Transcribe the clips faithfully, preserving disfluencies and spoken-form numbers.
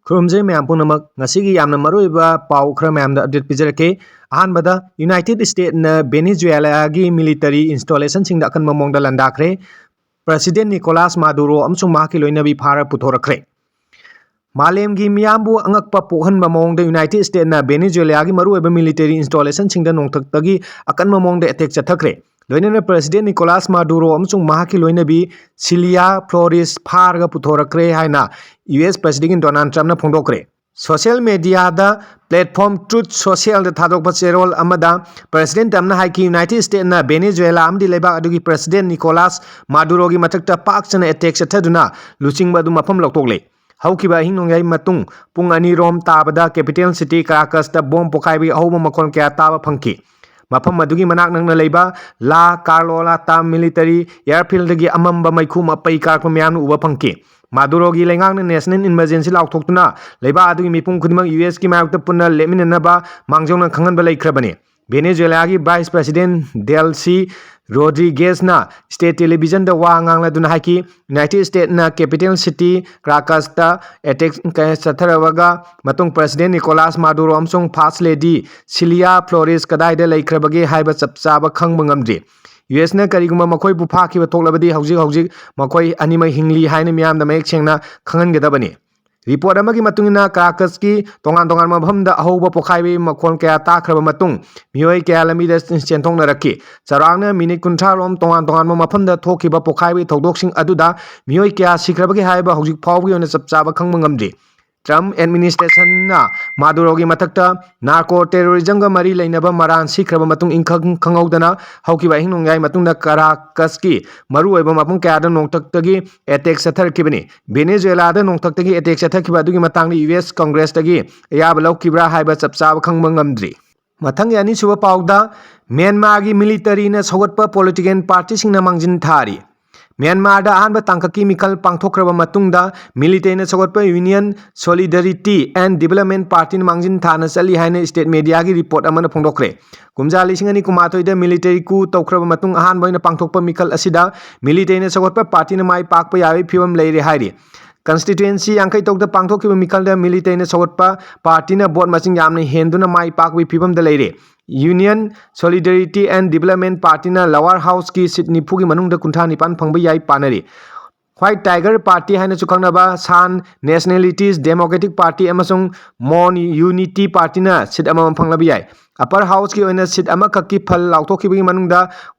ꯈꯨꯔꯨꯝꯖꯩ ꯃꯌꯥꯝ ꯄꯨꯝꯅꯃꯛ꯫ ꯉꯁꯤꯒꯤ ꯌꯥꯝꯅ ꯃꯔꯨꯑꯣꯏꯕ ꯄꯥꯎ ꯈꯔ ꯃꯌꯥꯝꯗ update ꯄꯤꯖꯔꯛꯀꯦ꯫ ꯑꯍꯥꯟꯕꯗ, ꯌꯨꯅꯥꯏꯇꯦꯗ ꯁ꯭ꯇꯦꯠꯅ ꯚꯦꯅꯦꯖꯨꯋꯦꯂꯥꯒꯤ ꯃꯤꯂꯤꯇꯔꯤ ꯏꯟꯁꯇꯣꯂꯦꯁꯟꯁꯤꯡꯗ ꯑꯀꯟꯕ ꯃꯑꯣꯡꯗ ꯂꯥꯟꯗꯥꯈ꯭ꯔꯦ꯫ ꯄ꯭ꯔꯁꯤꯗꯦꯟ ꯅꯤꯀꯣꯂꯥꯁ ꯃꯥꯗꯨꯔꯣ ꯑꯃꯁꯨꯡ ꯃꯍꯥꯛꯀꯤ ꯂꯣꯏꯅꯕꯤ ꯐꯥꯔ ꯄꯨꯊꯣꯔꯛꯈ꯭ꯔꯦ꯫ ꯃꯥꯂꯦꯝꯒꯤ ꯃꯤꯌꯥꯝꯕꯨ ꯑꯉꯛꯄ ꯄꯣꯛꯍꯟꯕ ꯃꯑꯣꯡꯗ ꯌꯨꯅꯥꯏꯇꯦꯗ ꯁ꯭ꯇꯦꯠꯅ ꯚꯦꯅꯦꯖꯨꯋꯦꯂꯥꯒꯤ ꯃꯔꯨꯑꯣꯏꯕ ꯃꯤꯂꯤꯇꯔꯤ ꯏꯟꯁꯇꯣꯂꯦꯁꯟꯁꯤꯡꯗ ꯅꯣꯡꯊꯛꯇꯒꯤ ꯑꯀꯟꯕ ꯃꯑꯣꯡꯗ ꯑꯦꯇꯦꯛ ꯆꯠꯊꯈ꯭ꯔꯦ꯫ ꯂꯣꯏꯅꯅ ꯄ꯭ꯔꯁꯤꯗꯦꯟ ꯅꯤꯀꯣꯂꯥꯁ ꯃꯥꯗꯨꯔꯣ ꯑꯃꯁꯨꯡ ꯃꯍꯥꯛꯀꯤ ꯂꯣꯏꯅꯕꯤ ꯁꯤꯂꯤꯌꯥ ꯐ꯭ꯂꯣꯔꯤꯁ ꯐꯥꯔꯒ ꯄꯨꯊꯣꯔꯛꯈ꯭ꯔꯦ ꯍꯥꯏꯅ ꯌꯨ ꯑꯦꯁ ꯄ꯭ꯔꯁꯤꯗꯦꯟ ꯗꯣꯅꯥꯜꯗ ꯇ꯭ꯔꯝꯞꯅ ꯐꯣꯡꯗꯣꯛꯈ꯭ꯔꯦ꯫ ꯁꯣꯁꯤꯌꯦꯜ ꯃꯦꯗꯤꯌꯥꯗ platform Truth Socialꯗ ꯊꯥꯗꯣꯛꯄ ꯆꯦꯔꯣꯜ ꯑꯃꯗ ꯄ꯭ꯔꯁꯤꯗꯦꯟ ꯇ꯭ꯔꯝꯞꯅ ꯍꯥꯏꯈꯤ, ꯌꯨꯅꯥꯏꯇꯦꯗ ꯁ꯭ꯇꯦꯠꯅ ꯚꯦꯅꯦꯖꯨꯋꯦꯂꯥ ꯑꯃꯗꯤ ꯂꯩꯕꯥꯛ ꯑꯗꯨꯒꯤ ꯄ꯭ꯔꯁꯤꯗꯦꯟ ꯅꯤꯀꯣꯂꯥꯁ ꯃꯥꯗꯨꯔꯣꯒꯤ ꯃꯊꯛꯇ ꯄꯥꯛ ꯁꯟꯅ ꯑꯦꯇꯦꯛ ꯆꯠꯊꯗꯨꯅ ꯂꯨꯆꯤꯡꯕ ꯑꯗꯨ ꯃꯐꯝ ꯂꯧꯊꯣꯛꯂꯦ꯫ ꯍꯧꯈꯤꯕ ꯑꯍꯤꯡ ꯅꯣꯡꯌꯥꯏ ꯃꯇꯨꯡ ꯄꯨꯡ ꯑꯅꯤ ꯔꯣꯝ ꯇꯥꯕꯗ capital city Caracasꯇ ꯕꯣꯝ ꯄꯣꯈꯥꯏꯕꯒꯤ ꯑꯍꯧꯕ ꯃꯈꯣꯜ ꯀꯌꯥ ꯇꯥꯕ ꯐꯪꯈꯤ꯫ ꯃꯐꯝ ꯑꯗꯨꯒꯤ ꯃꯅꯥꯛ ꯅꯛꯅ ꯂꯩꯕ La Carlota military airfieldꯗꯒꯤ ꯑꯃꯝꯕ ꯃꯩꯈꯨ ꯃꯄꯩ ꯀꯥꯔꯛꯄ ꯃꯤꯌꯥꯝꯅ ꯎꯕ ꯐꯪꯈꯤ꯫ ꯃꯥꯗꯨꯔꯣꯒꯤ ꯂꯩꯉꯥꯛꯅ national emergency ꯂꯥꯎꯊꯣꯛꯇꯨꯅ ꯂꯩꯕꯥꯛ ꯑꯗꯨꯒꯤ ꯃꯤꯄꯨꯝ ꯈꯨꯗꯤꯡꯃꯛ ꯌꯨ ꯑꯦꯁꯀꯤ ꯃꯥꯌꯣꯛꯇ ꯄꯨꯟꯅ ꯂꯦꯞꯃꯤꯟꯅꯅꯕ ꯃꯥꯡꯖꯧꯅ ꯈꯪꯍꯟꯕ ꯂꯩꯈ꯭ꯔꯕꯅꯤ꯫ ꯚꯦꯅꯦꯖꯨꯋꯦꯂꯥꯒꯤ vice president Delcy Rodriguezꯅ state televisionꯗ ꯋꯥ ꯉꯥꯡꯂꯗꯨꯅ ꯍꯥꯏꯈꯤ, ꯌꯨꯅꯥꯏꯇꯦꯗ ꯁ꯭ꯇꯦꯠꯅ capital city Caracasꯇ ꯑꯦꯇꯦꯛ ꯆꯠꯊꯔꯕꯒ ꯃꯇꯨꯡ ꯄ꯭ꯔꯁꯤꯗꯦꯟ ꯅꯤꯀꯣꯂꯥꯁ ꯃꯥꯗꯨꯔꯣ ꯑꯃꯁꯨꯡ first lady ꯁꯤꯂꯤꯌꯥ ꯐ꯭ꯂꯣꯔꯤꯁ ꯀꯗꯥꯏꯗ ꯂꯩꯈ꯭ꯔꯕꯒꯦ ꯍꯥꯏꯕ ꯆꯞ ꯆꯥꯕ ꯈꯪꯕ ꯉꯝꯗ꯭ꯔꯤ꯫ ꯌꯨ ꯑꯦꯁꯅ ꯀꯔꯤꯒꯨꯝꯕ ꯃꯈꯣꯏꯕꯨ ꯐꯥꯈꯤꯕ ꯊꯣꯛꯂꯕꯗꯤ ꯍꯧꯖꯤꯛ ꯍꯧꯖꯤꯛ ꯃꯈꯣꯏ ꯑꯅꯤꯃꯛ ꯍꯤꯡꯂꯤ ꯍꯥꯏꯅ ꯃꯤꯌꯥꯝꯗ ꯃꯌꯦꯛ ꯁꯦꯡꯅ ꯈꯪꯍꯟꯒꯗꯕꯅꯤ꯫ ꯔꯤꯄꯣꯔꯠ ꯑꯃꯒꯤ ꯃꯇꯨꯡ ꯏꯟꯅ, ꯀꯔꯥꯀꯁꯀꯤ ꯇꯣꯉꯥꯟ ꯇꯣꯉꯥꯟꯕ ꯃꯐꯝꯗ ꯑꯍꯧꯕ ꯄꯣꯈꯥꯏꯕꯒꯤ ꯃꯈꯣꯜ ꯀꯌꯥ ꯇꯥꯈ꯭ꯔꯕ ꯃꯇꯨꯡ, ꯃꯤꯑꯣꯏ ꯀꯌꯥ ꯂꯝꯕꯤꯗ ꯆꯦꯟꯊꯣꯛꯅꯔꯛꯈꯤ꯫ ꯆꯥꯎꯔꯥꯛꯅ ꯃꯤꯅꯤꯠ ꯀꯨꯟꯊ꯭ꯔꯥ ꯔꯣꯝ ꯇꯣꯉꯥꯟ ꯇꯣꯉꯥꯟꯕ ꯃꯐꯝꯗ ꯊꯣꯛꯈꯤꯕ ꯄꯣꯈꯥꯏꯕꯒꯤ ꯊꯧꯗꯣꯛꯁꯤꯡ ꯑꯗꯨꯗ ꯃꯤꯑꯣꯏ ꯀꯌꯥ ꯁꯤꯈ꯭ꯔꯕꯒꯦ ꯍꯥꯏꯕ ꯍꯧꯖꯤꯛ ꯐꯥꯎꯕꯒꯤ ꯑꯣꯏꯅ ꯆꯞ ꯆꯥꯕ ꯈꯪꯕ ꯉꯝꯗ꯭ꯔꯤ꯫ ꯇ꯭ꯔꯝꯞ ꯑꯦꯗꯃꯤꯅꯤꯁꯇ꯭ꯔꯦꯁꯟꯅ ꯃꯥꯗꯨꯔꯣꯒꯤ ꯃꯊꯛꯇ narco terrorismꯒ ꯃꯔꯤ ꯂꯩꯅꯕ ꯃꯔꯥꯟ ꯁꯤꯈ꯭ꯔꯕ ꯃꯇꯨꯡ ꯏꯪꯈꯪ ꯈꯪꯍꯧꯗꯅ ꯍꯧꯈꯤꯕ ꯑꯍꯤꯡ ꯅꯣꯡꯌꯥꯏ ꯃꯇꯨꯡꯗ ꯀꯔꯥꯀꯁꯀꯤ ꯃꯔꯨꯑꯣꯏꯕ ꯃꯐꯝ ꯀꯌꯥꯗ ꯅꯣꯡꯊꯛꯇꯒꯤ ꯑꯦꯇꯦꯛ ꯆꯠꯊꯔꯛꯈꯤꯕꯅꯤ꯫ ꯚꯦꯅꯦꯖꯨꯋꯦꯂꯥꯗ ꯅꯣꯡꯊꯛꯇꯒꯤ ꯑꯦꯇꯦꯛ ꯆꯠꯊꯈꯤꯕ ꯑꯗꯨꯒꯤ ꯃꯇꯥꯡꯗ ꯌꯨ ꯑꯦꯁ ꯀꯪꯒ꯭ꯔꯦꯁꯇꯒꯤ ꯑꯌꯥꯕ ꯂꯧꯈꯤꯕ꯭ꯔꯥ ꯍꯥꯏꯕ ꯆꯞ ꯆꯥꯕ ꯈꯪꯕ ꯉꯝꯗ꯭ꯔꯤ꯫ ꯃꯊꯪꯒꯤ ꯑꯅꯤꯁꯨꯕ ꯄꯥꯎꯗ, ꯃ꯭ꯌꯥꯟꯃꯥꯔꯒꯤ ꯃꯤꯂꯤꯇꯔꯤꯅ ꯁꯧꯒꯠꯄ political partyꯁꯤꯡꯅ ꯃꯥꯡꯖꯤꯟ ꯊꯥꯔꯤ꯫ ꯃ꯭ꯌꯥꯟꯃꯥꯔꯗ ꯑꯍꯥꯟꯕ ꯇꯥꯡꯀꯛꯀꯤ ꯃꯤꯈꯜ ꯄꯥꯡꯊꯣꯛꯈ꯭ꯔꯕ ꯃꯇꯨꯡꯗ ꯃꯤꯂꯤꯇꯔꯤꯅ ꯁꯧꯒꯠꯄ Union Solidarity and Development Partyꯅ ꯃꯥꯡꯖꯤꯟ ꯊꯥꯅ ꯆꯠꯂꯤ ꯍꯥꯏꯅ state mediaꯒꯤ report ꯑꯃꯅ ꯐꯣꯡꯗꯣꯛꯈ꯭ꯔꯦ꯫ ꯀꯨꯝꯖꯥ ꯂꯤꯁꯤꯡ ꯑꯅꯤ ꯀꯨꯟꯃꯥꯊꯣꯏꯗ ꯃꯤꯂꯤꯇꯔꯤ coup ꯇꯧꯈ꯭ꯔꯕ ꯃꯇꯨꯡ ꯑꯍꯥꯟꯕ ꯑꯣꯏꯅ ꯄꯥꯡꯊꯣꯛꯄ ꯃꯤꯈꯜ ꯑꯁꯤꯗ ꯃꯤꯂꯤꯇꯔꯤꯅ ꯁꯧꯒꯠꯄ partyꯅ ꯃꯥꯏ ꯄꯥꯛꯄ ꯌꯥꯕꯒꯤ ꯐꯤꯕꯝ ꯂꯩꯔꯦ ꯍꯥꯏꯔꯤ꯫ Constituency ꯌꯥꯡꯈꯩ ꯇꯔꯨꯛꯇ ꯄꯥꯡꯊꯣꯛꯈꯤꯕ ꯃꯤꯈꯜꯗ ꯃꯤꯂꯤꯇꯩꯅ ꯁꯧꯒꯠꯄ ꯄꯥꯔꯇꯤꯅ ꯚꯣꯠ ꯃꯁꯤꯡ ꯌꯥꯝꯅ ꯍꯦꯟꯗꯨꯅ ꯃꯥꯏ ꯄꯥꯛꯄꯒꯤ ꯐꯤꯕꯝꯗ ꯂꯩꯔꯦ꯫ Union Solidarity and Development Partyꯅ Lower Houseꯀꯤ ꯁꯤꯠ ꯅꯤꯐꯨꯒꯤ ꯃꯅꯨꯡꯗ ꯀꯨꯟꯊ꯭ꯔꯥ ꯅꯤꯄꯥꯟ ꯐꯪꯕ ꯌꯥꯏ ꯄꯥꯅꯔꯤ꯫ White Tiger Party ꯍꯥꯏꯅꯁꯨ ꯈꯪꯅꯕ Shan Nationalities Democratic Party ꯑꯃꯁꯨꯡ Mon Unity Partyꯅ ꯁꯤꯠ ꯑꯃꯃꯝ ꯐꯪꯂꯕ ꯌꯥꯏ꯫ Upper Houseꯀꯤ ꯑꯣꯏꯅ ꯁꯤꯠ ꯑꯃꯈꯛꯀꯤ ꯐꯜ ꯂꯥꯎꯊꯣꯛꯈꯤꯕꯒꯤ ꯃꯅꯨꯡꯗ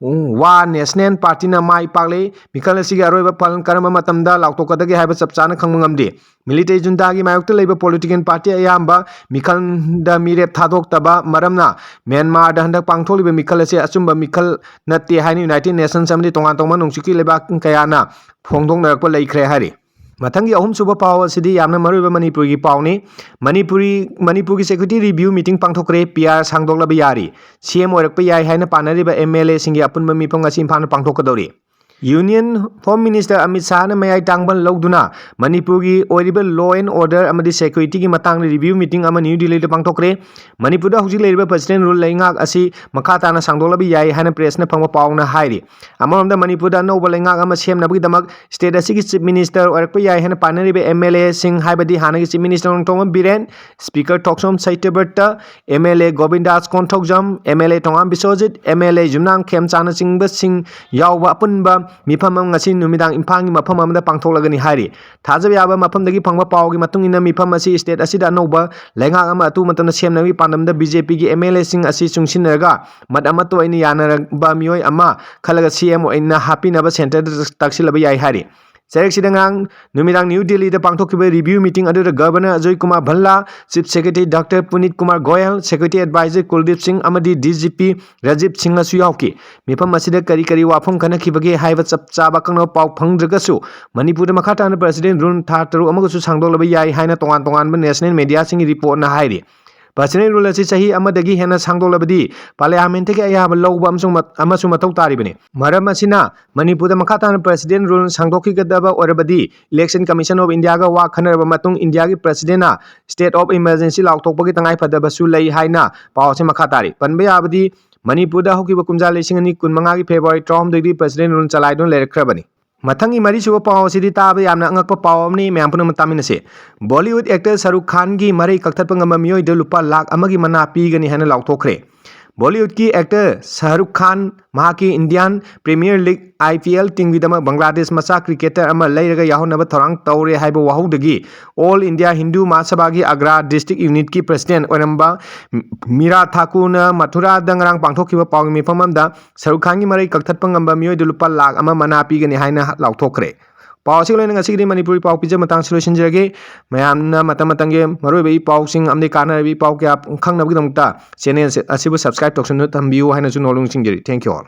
ꯋꯥ National Partyꯅ ꯃꯥꯏ ꯄꯥꯛꯂꯦ꯫ ꯃꯤꯈꯜ ꯑꯁꯤꯒꯤ ꯑꯔꯣꯏꯕ ꯐꯜ ꯀꯔꯝꯕ ꯃꯇꯝꯗ ꯂꯥꯎꯊꯣꯛꯀꯗꯒꯦ ꯍꯥꯏꯕ ꯆꯞ ꯆꯥꯅ ꯈꯪꯕ ꯉꯝꯗꯦ꯫ ꯃꯤꯂꯤꯇꯩ ꯖꯨꯟꯇꯥꯒꯤ ꯃꯥꯌꯣꯛꯇ ꯂꯩꯕ political party ꯑꯌꯥꯝꯕ ꯃꯤꯈꯜꯗ ꯃꯤꯔꯦꯞ ꯊꯥꯗꯣꯛꯇꯕ ꯃꯔꯝꯅ ꯃ꯭ꯌꯥꯟꯃꯥꯔꯗ ꯍꯟꯗꯛ ꯄꯥꯡꯊꯣꯛꯂꯤꯕ ꯃꯤꯈꯜ ꯑꯁꯤ ꯑꯆꯨꯝꯕ ꯃꯤꯈꯜ ꯅꯠꯇꯦ ꯍꯥꯏꯅ United Nations ꯑꯃꯗꯤ ꯇꯣꯉꯥꯟ ꯇꯣꯉꯥꯟꯕ ꯅꯣꯡꯆꯨꯞꯀꯤ ꯂꯩꯕꯥꯛ ꯀꯌꯥꯅ ꯐꯣꯡꯗꯣꯛꯅꯔꯛꯄ ꯂꯩꯈ꯭ꯔꯦ ꯍꯥꯏꯔꯤ꯫ ꯃꯊꯪꯒꯤ ꯑꯍꯨꯝꯁꯨꯕ ꯄꯥꯎ ꯑꯁꯤꯗꯤ ꯌꯥꯝꯅ ꯃꯔꯨꯑꯣꯏꯕ ꯃꯅꯤꯄꯨꯔꯒꯤ ꯄꯥꯎꯅꯤ꯫ ꯃꯅꯤꯄꯨꯔꯤ, ꯃꯅꯤꯄꯨꯔꯒꯤ security review meeting ꯄꯥꯡꯊꯣꯛꯈ꯭ꯔꯦ꯫ P R ꯁꯥꯡꯗꯣꯛꯂꯕ ꯌꯥꯔꯤ꯫ C M ꯑꯣꯏꯔꯛꯄ ꯌꯥꯏ ꯍꯥꯏꯅ ꯄꯥꯅꯔꯤꯕ M L Aꯁꯤꯡꯒꯤ ꯑꯄꯨꯟꯕ ꯃꯤꯐꯝ ꯉꯁꯤ ꯏꯝꯐꯥꯜꯗ ꯄꯥꯡꯊꯣꯛꯀꯗꯧꯔꯤ꯫ Union Home Minister ꯑꯃꯤꯠ ꯁꯥꯍꯅ ꯃꯌꯥꯏ ꯇꯥꯡꯕ ꯂꯧꯗꯨꯅ ꯃꯅꯤꯄꯨꯔꯒꯤ ꯑꯣꯏꯔꯤꯕ law and order ꯑꯃꯗꯤ securityꯒꯤ ꯃꯇꯥꯡꯗ review meeting ꯑꯃ ꯅ꯭ꯌꯨ ꯗꯤꯜꯂꯤꯗ ꯄꯥꯡꯊꯣꯛꯈ꯭ꯔꯦ꯫ ꯃꯅꯤꯄꯨꯔꯗ ꯍꯧꯖꯤꯛ ꯂꯩꯔꯤꯕ President Rule ꯂꯩꯉꯥꯛ ꯑꯁꯤ ꯃꯈꯥ ꯇꯥꯅ ꯁꯥꯡꯗꯣꯛꯂꯕ ꯌꯥꯏ ꯍꯥꯏꯅ pressꯅ ꯐꯪꯕ ꯄꯥꯎꯅ ꯍꯥꯏꯔꯤ꯫ ꯑꯃꯔꯣꯝꯗ ꯃꯅꯤꯄꯨꯔꯗ ꯑꯅꯧꯕ ꯂꯩꯉꯥꯛ ꯑꯃ ꯁꯦꯝꯅꯕꯒꯤꯗꯃꯛ state ꯑꯁꯤꯒꯤ Chief Minister ꯑꯣꯏꯔꯛꯄ ꯌꯥꯏ ꯍꯥꯏꯅ ꯄꯥꯅꯔꯤꯕ M L Aꯁꯤꯡ, ꯍꯥꯏꯕꯗꯤ ꯍꯥꯟꯅꯒꯤ Chief Minister Nongthombam Biren, Speaker Thokchom ꯁꯇ꯭ꯌꯕ꯭ꯔꯇ, M L A ꯒꯣꯕꯤꯟꯗꯥꯁ Konthoujam, M L A Thongam Biswajit, M L A ꯌꯨꯝꯅꯥꯝ ꯈꯦꯝꯆꯥꯟꯅꯆꯤꯡꯕꯁꯤꯡ ꯌꯥꯎꯕ ꯑꯄꯨꯟꯕ ꯃꯤꯐꯝ ꯑꯃ ꯉꯁꯤ ꯅꯨꯃꯤꯗꯥꯡ ꯏꯝꯐꯥꯜꯒꯤ ꯃꯐꯝ ꯑꯃꯗ ꯄꯥꯡꯊꯣꯛꯂꯒꯅꯤ ꯍꯥꯏꯔꯤ꯫ ꯊꯥꯖꯕ ꯌꯥꯕ ꯃꯐꯝꯗꯒꯤ ꯐꯪꯕ ꯄꯥꯎꯒꯤ ꯃꯇꯨꯡ ꯏꯟꯅ, ꯃꯤꯐꯝ ꯑꯁꯤ state ꯑꯁꯤꯗ ꯑꯅꯧꯕ ꯂꯩꯉꯥꯛ ꯑꯃ ꯑꯊꯨꯕ ꯃꯇꯝꯗ ꯁꯦꯝꯅꯕꯒꯤ ꯄꯥꯟꯗꯝꯗ B J Pꯒꯤ M L Aꯁꯤꯡ ꯑꯁꯤ ꯆꯨꯡꯁꯤꯟꯅꯔꯒ ꯃꯠ ꯑꯃꯠꯇ ꯑꯣꯏꯅ ꯌꯥꯅꯔꯕ ꯃꯤꯑꯣꯏ ꯑꯃ ꯈꯜꯂꯒ C M ꯑꯣꯏꯅ ꯍꯥꯞꯄꯤꯅꯕ centreꯗ ꯇꯛꯁꯤꯜꯂꯕ ꯌꯥꯏ ꯍꯥꯏꯔꯤ꯫ ꯆꯔꯦꯛꯁꯤꯗ ꯉꯔꯥꯡ ꯅꯨꯃꯤꯗꯥꯡ ꯅ꯭ꯌꯨ ꯗꯤꯜꯂꯤꯗ ꯄꯥꯡꯊꯣꯛꯈꯤꯕ review meeting ꯑꯗꯨꯗ Governor Ajoy Kumar ꯚꯜꯂꯥ, Chief Secretary Doctor ꯄꯨꯅꯤꯠ Kumar Goyal, Security Advisor ꯀꯨꯜꯗꯤꯞ ꯁꯤꯡ ꯑꯃꯗꯤ D G P ꯔꯥꯖꯤꯕ ꯁꯤꯡꯍꯁꯨ ꯌꯥꯎꯈꯤ꯫ ꯃꯤꯐꯝ ꯑꯁꯤꯗ ꯀꯔꯤ ꯀꯔꯤ ꯋꯥꯐꯝ ꯈꯟꯅꯈꯤꯕꯒꯦ ꯍꯥꯏꯕ ꯆꯞ ꯆꯥꯕ ꯑꯀꯛꯅꯕ ꯄꯥꯎ ꯐꯪꯗ꯭ꯔꯒꯁꯨ, ꯃꯅꯤꯄꯨꯔꯗ ꯃꯈꯥ ꯇꯥꯅ President Rule ꯊꯥ ꯇꯔꯨꯛ ꯑꯃꯒꯁꯨ ꯁꯥꯡꯗꯣꯛꯂꯕ ꯌꯥꯏ ꯍꯥꯏꯅ ꯇꯣꯉꯥꯟ ꯇꯣꯉꯥꯟꯕ national mediaꯁꯤꯡꯒꯤ reportꯅ ꯍꯥꯏꯔꯤ꯫ President Rule ꯑꯁꯤ ꯆꯍꯤ ꯑꯃꯗꯒꯤ ꯍꯦꯟꯅ ꯁꯥꯡꯗꯣꯛꯂꯕꯗꯤ Parliamentꯇꯒꯤ ꯑꯌꯥꯕ ꯂꯧꯕ ꯑꯃꯁꯨꯡ ꯃ-, ꯑꯃꯁꯨ ꯃꯊꯧ ꯇꯥꯔꯤꯕꯅꯤ꯫ ꯃꯔꯝ ꯑꯁꯤꯅ, ꯃꯅꯤꯄꯨꯔꯗ ꯃꯈꯥ ꯇꯥꯅ President Rule ꯁꯥꯡꯗꯣꯛꯈꯤꯒꯗꯕ ꯑꯣꯏꯔꯕꯗꯤ, Election Commission of Indiaꯒ ꯋꯥ ꯈꯟꯅꯔꯕ ꯃꯇꯨꯡ, Indiaꯒꯤ Presidentꯅ state of emergency ꯂꯥꯎꯊꯣꯛꯄꯒꯤ ꯇꯉꯥꯏꯐꯗꯕꯁꯨ ꯂꯩ ꯍꯥꯏꯅ ꯄꯥꯎ ꯑꯁꯤ ꯃꯈꯥ ꯇꯥꯔꯤ꯫ ꯄꯟꯕ ꯌꯥꯕꯗꯤ, ꯃꯅꯤꯄꯨꯔꯗ ꯍꯧꯈꯤꯕ ꯀꯨꯝꯖꯥ ꯂꯤꯁꯤꯡ ꯑꯅꯤ ꯀꯨꯟꯃꯉꯥꯒꯤ February ꯇꯔꯥꯍꯨꯝꯗꯣꯏꯗꯒꯤ President Rule ꯆꯂꯥꯏꯗꯨꯅ ꯂꯩꯔꯛꯈ꯭ꯔꯕꯅꯤ꯫ ꯃꯊꯪꯒꯤ ꯃꯔꯤꯁꯨꯕ ꯄꯥꯎ ꯑꯁꯤꯗꯤ ꯇꯥꯕ ꯌꯥꯝꯅ ꯑꯉꯛꯄ ꯄꯥꯎ ꯑꯃꯅꯤ, ꯃꯌꯥꯝ ꯄꯨꯝꯅꯃꯛ ꯇꯥꯃꯤꯟꯅꯁꯤ꯫ ꯕꯣꯂꯤꯋꯨꯗ ꯑꯦꯛꯇꯔ ꯁꯥꯔꯨꯈ ꯈꯥꯟꯒꯤ ꯃꯔꯩ ꯀꯛꯊꯠꯄ ꯉꯝꯕ ꯃꯤꯑꯣꯏꯗ ꯂꯨꯄꯥ ꯂꯥꯈ ꯑꯃꯒꯤ ꯃꯅꯥ ꯄꯤꯒꯅꯤ ꯍꯥꯏꯅ ꯂꯥꯎꯊꯣꯛꯈ꯭ꯔꯦ꯫ ꯕꯣꯂꯤꯋꯨꯗꯀꯤ ꯑꯦꯛꯇꯔ ꯁꯥꯔꯨꯈ ꯈꯥꯟ ꯃꯍꯥꯛꯀꯤ ꯏꯟꯗꯤꯌꯥꯟ ꯄ꯭ꯔꯤꯃꯤꯌꯔ ꯂꯤꯒ, IPL, ꯇꯤꯝꯒꯤꯗꯃꯛ ꯕꯪꯒ꯭ꯂꯥꯗꯦꯁ ꯃꯆꯥ ꯀ꯭ꯔꯤꯀꯦꯇꯔ ꯑꯃ ꯂꯩꯔꯒ ꯌꯥꯎꯍꯟꯅꯕ ꯊꯧꯔꯥꯡ ꯇꯧꯔꯦ ꯍꯥꯏꯕ ꯋꯥꯍꯧꯗꯒꯤ ꯑꯣꯜ ꯏꯟꯗꯤꯌꯥ ꯍꯤꯟꯗꯨ ꯃꯍꯥꯁꯚꯥꯒꯤ ꯑꯒ꯭ꯔꯥ ꯗꯤꯁꯇ꯭ꯔꯤꯛ ꯌꯨꯅꯤꯠꯀꯤ ꯄ꯭ꯔꯁꯤꯗꯦꯟ ꯑꯣꯏꯔꯝꯕ ꯃꯤꯔꯥ ꯊꯥꯀꯨꯔꯅ ꯃꯊꯨꯔꯥꯗ ꯉꯔꯥꯡ ꯄꯥꯡꯊꯣꯛꯈꯤꯕ ꯄꯥꯎꯒꯤ ꯃꯤꯐꯝ ꯑꯃꯗ ꯁꯔꯨꯛ ꯈꯥꯟꯒꯤ ꯃꯔꯩ ꯀꯛꯊꯠꯄ ꯉꯝꯕ ꯃꯤꯑꯣꯏꯗ ꯂꯨꯄꯥ ꯂꯥꯈ ꯑꯃ ꯃꯅꯥ ꯄꯤꯒꯅꯤ ꯍꯥꯏꯅ ꯂꯥꯎꯊꯣꯛꯈ꯭ꯔꯦ꯫ ꯄꯥꯎ ꯑꯁꯤꯒ ꯂꯣꯏꯅꯅ ꯉꯁꯤꯒꯤꯗꯤ ꯃꯅꯤꯄꯨꯔꯤ ꯄꯥꯎ ꯄꯤꯖ ꯃꯇꯥꯡꯁꯤ ꯂꯣꯏꯁꯤꯟꯖꯔꯒꯦ꯫ ꯃꯌꯥꯝꯅ ꯃꯇꯝ ꯃꯇꯝꯒꯤ ꯃꯔꯨꯑꯣꯏꯕ ꯏ ꯄꯥꯎꯁꯤꯡ ꯑꯃꯗꯤ ꯀꯥꯟꯅꯔꯕ ꯏ ꯄꯥꯎ ꯀꯌꯥ ꯈꯪꯅꯕꯒꯤꯗꯃꯛꯇ ꯆꯦꯅꯦꯜ ꯑꯁꯤꯕꯨ ꯁꯕꯁꯀ꯭ꯔꯥꯏꯕ ꯇꯧꯁꯟꯗꯨꯅ ꯊꯝꯕꯤꯌꯨ ꯍꯥꯏꯅꯁꯨ ꯅꯣꯜꯂꯨꯛ ꯅꯤꯡꯁꯤꯡꯖꯔꯤ꯫ Thank you all.